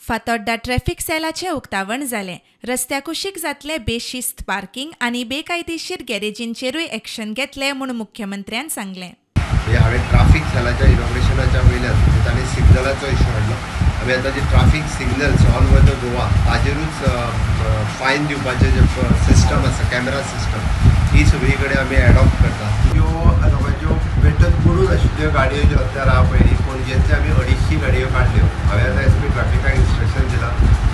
Fatorda traffic सेलाचें उक्तावण जालें. रस्त्या कुशीक जातले बेशिस्त पार्किंग आनी बेकायदेशीर गॅरेजींचेरूय एक्शन घेतले म्हूण मुख्यमंत्र्यान सांगलें. म्हणजे हांवें ट्राफीक सेलाच्या इनॉग्रेशनाच्या वयल्यान, म्हणजे ताणें सिग्नलाचो इशू हाडलो, आमी आतां जे traffic signals all over the Goa ताजेरूच फायन दिवपाचें जे सिस्टम आसा, कॅमेरा सिस्टम, ही सगळी कडेन आमी एडॉप्ट करता. ह्यो लोकांच्यो बेठोच पडून आशिल्ल्यो गाडयो ज्यो रस्त्यार आहा, पयलीं पणजेंतल्यो आमी 250 गाडयो काडल्यो. हांवें आतां एस पी ट्राफिकाक इन्स्ट्रक्शन दिलां,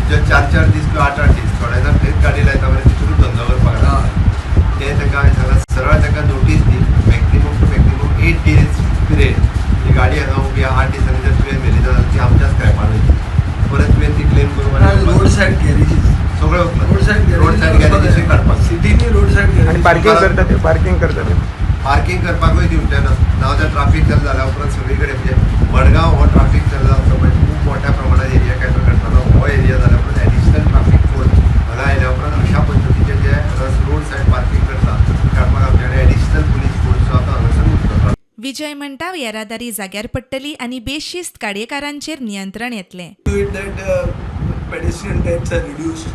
ज्यो चार चार दीस किंवा आठ आठ दीस, थोडे जाण थंयच गाडी लायता मरे, तितूनच धंदो करपाक लागता. ते ताका हांवें सांगलां, सरळ ताका notice the, maximum to maximum 8 days period. ही गाडी हांगा उबी आहा, 8 दिसांनी जर तुवें व्हेली जाल्यार ती आमच्या स्क्रॅपान वयतली. परत तुवें ती क्लेम करून रोड सायड गॅरेजीस. सगळ्यो. Road side. रोड सायड गॅरेजीसूय काडपाक. सिटीनी रोड सायड आनी गॅरेज. पार्किंग करता ते, पार्किंग करता ते. पार्किंग करपाकूय दिवचे ना. नाव त्या ट्राफीक जाम जाल्या उपरांत सगळी कडेन, म्हणजे मडगांव हो ट्राफीक जाम जावचो पळय, खूब मोठ्या प्रमाणात एरिया कॅटर करतालो. हो एरिया जाल्या उपरांत एडिशनल ट्राफीक फोर्स हांगा आयल्या उपरांत अशा पद्दतीचे जे रोड सायड पार्किंग करता ते काडपाक आमचे कडेन एडिशनल पुलीस फोर्स जो आतां हांगासर उरतलो. विजय म्हणटा, येरादारी जाग्यार पडटली आनी बेशिस्त गाडयेकारांचेर नियंत्रण येतलें. To it that pedestrian deaths are reduced,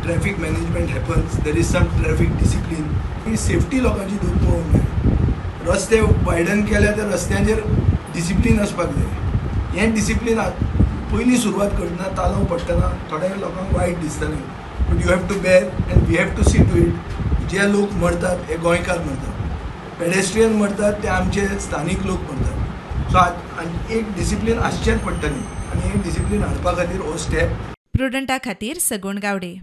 traffic management happens, there is some traffic discipline. He safety लोकांची दूर पळोवंक जाय. रस्ते वायडन केल्या तर रस्त्यांचेर डिसिप्लीन आसपाक जाय. हें डिसिप्लीन पयलीं सुरवात करतना, तालांव पडटना थोड्या लोकांक वायट दिसतालें, but you have to bear and we have to see to it. जे लोक मरतात हे गोंयकार मरतात, पेडेस्ट्रियन मरतात ते आमचे स्थानीक लोक मरतात. सो आनी एक डिसिप्लीन आसचेंच पडटलें आनी हें डिसिप्लीन हाडपा खातीर हो स्टेप. प्रुडंटा खातीर सगुण गावडे.